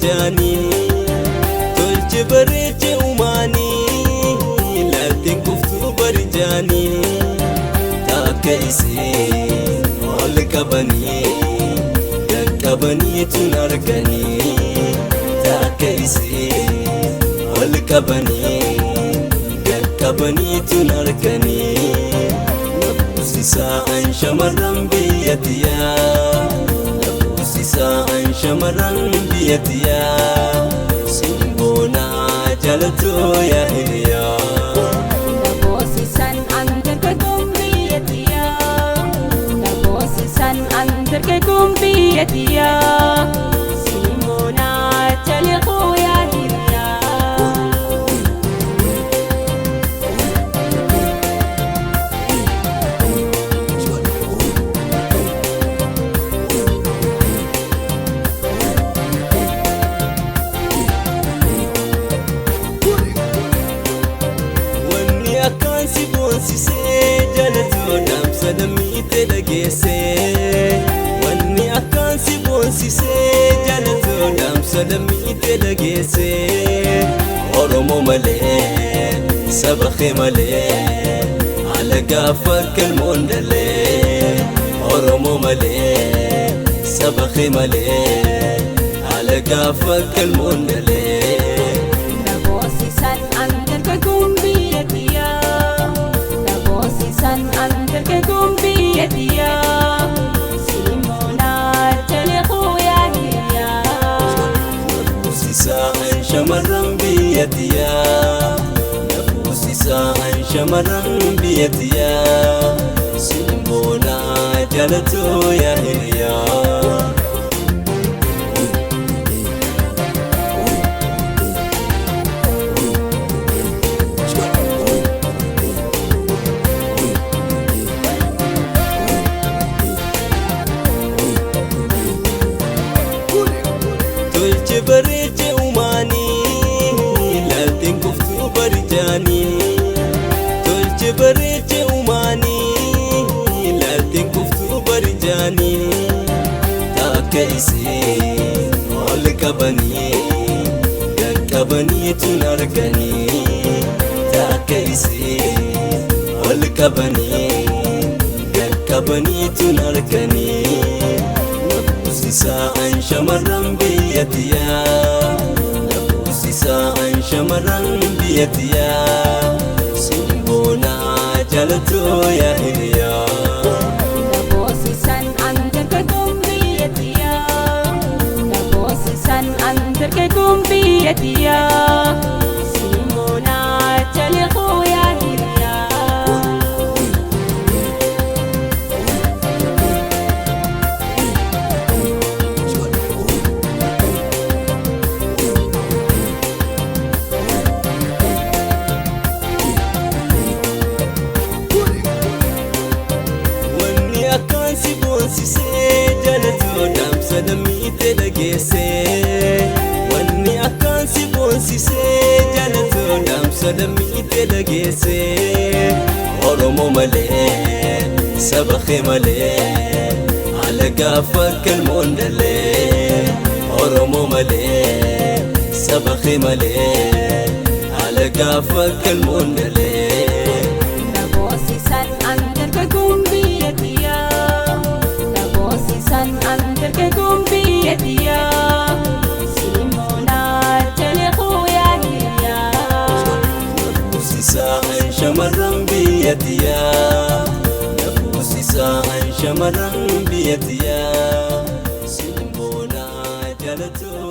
barijaanii tolche bareeche umaanii laalteen kuftuu barijaanii takka isii ol qabanii qaqqabanii tun arganii takka isii ol qabanii qaqqabanii tun arganii nafuusisaa an shamarran biyya tiyyaa nafuusisaa an shamarran biyya tiyyaa simboonaa jalatoo yaa hiriyaa. Naboosisan an dargaggoon biyya tiyyaa. Naboosisan an dargaggoon biyya tiyyaa. Simoonaa jaliquu yaa hiriyaa. Wanni akkaan si boonsisee jalatoo dhaamsa lammiitee dhageessee. Wanni akkaan si boonsisee jalatoo dhaamsa lammiitee dhageessee. Oromoo malee saba kee malee haala gaafa kalmoon dhalee. Oromoo malee saba kee malee haala gaafa kalmoon dhalee. Naboosisan an dargaggoon biyya tiyyaa. Naboosisan an dargaggoon biyya tiyyaa. Simoonaa jaliquu yaa hiriyaa. Nafuusisaa an shamarran biyya tiyyaa. Nafuusisaa an shamarran biyya tiyyaa. Simboonaa jalatoo yaa hiriyaa. Tolche bareeche umaanii laalteen kuftuu barijaanii. Tolche bareeche umaanii laalteen kuftuu barijaanii. Takka isii ol qabanii qaqqabanii tun arganii. Takka isii ol qabanii qaqqabanii tun arganii. Nafuusisaa an shamarran biyya tiyyaa. Nafuusisaa an shamarran biyya tiyyaa. Simboonaa jalatoo yaa hiriyaa. Naboosisan an dargaggoon biyya tiyyaa. Naboosisan an dargaggoon biyya tiyyaa. Simoonaa jaliquu yaa hiriyaa. Wanni akkaan si boonsisee jalatoo dhaamsa lammiitee dhageessee. Wanni akkaan si boonsisee jalatoo dhaamsa lammiitee dhageessee. Oromoo malee saba kee malee haala gaafa kalmoon dhalee. Oromoo malee saba kee malee haala gaafa kalmoon dhalee. Naboosisan an dargaggoon biyya tiyyaa. Naboosisan an dargaggoon biyya tiyyaa. Simoonaa jaliquu yaa hiriyaa. Nafuusisaa an shamarran biyya tiyyaa. Nafuusisaa an shamarran biyya tiyyaa. Simboonaa jalatoo.